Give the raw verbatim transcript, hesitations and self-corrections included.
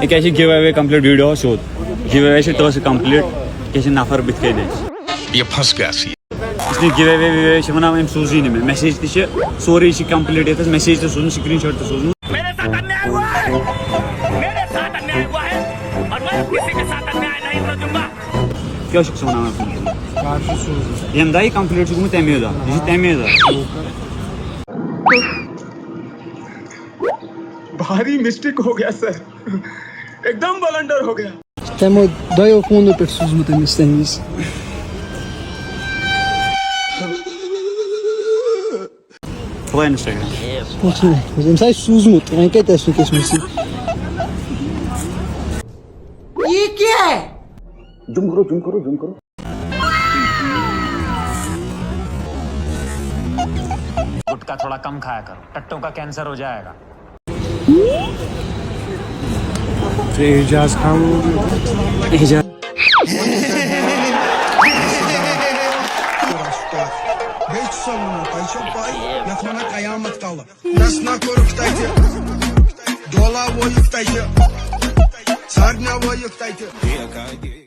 یہِ کیٛاہ چھِ گِو اوے کمپلیٖٹ ویٖڈیوہَس سیوٚد؟ گِو اوے چھِ تٔتھۍ سۭتۍ کمپلیٖٹ، کیٛاہ چھِ نفر بٕتھِ کَنہِ اَسہِ۔ یہ پھنس گیا سی۔ یُس نہٕ گِو اوے وِو اوے چھِ وَنان، أمۍ سوٗزٕے نہٕ مےٚ۔ میسیج تہِ چھِ، سورُے چھِ کمپلیٖٹ یَتھ، میسیج تہِ سوٗزمُت، سکریٖن شاٹ تہِ سوٗزمُت۔ मेरे साथ अन्याय हुआ है। मेरे साथ अन्याय हुआ है। और मैं अब किसी के साथ अन्याय नहीं होने दूंगा। کیٛاہ چھُکھ ژٕ وَنان؟ کر چھُ سوٗزمُت؟ ییٚمہِ دۄہ یہِ کمپلیٖٹ چھُ گوٚمُت، تَمے دۄہ۔ یہِ چھُ تَمے دۄہ۔ भारी मिस्टेक हो गया सर। एकदम बलंडर हो गया। تِمو دۄیو فونو پٮ۪ٹھ سوٗزمُت أمِس تَمہِ وِزِ۔ کھُلٲے انسٹاگرام۔ وٕچھ نہٕ، أمِس آسہِ سوٗزمُت، وۄنۍ کَتہِ آسہِ نہٕ کٲنٛسہِ مٔشیٖد؟ ये क्या है? गुटखा थोड़ा कम खाया करो, टट्टों का कैंसर हो जाएगा। ژےٚ اعجاز خان۔ اعجاز۔ بیٚیہِ چھُ سۄ وَنان، تۄہہِ چھو پَے، یَتھ وَنان قیامت کلہٕ۔ نَژنہ کوٚرُکھ تَتہِ، ڈولا وویُکھ تَتہِ، سارنہ وویُکھ تَتہِ۔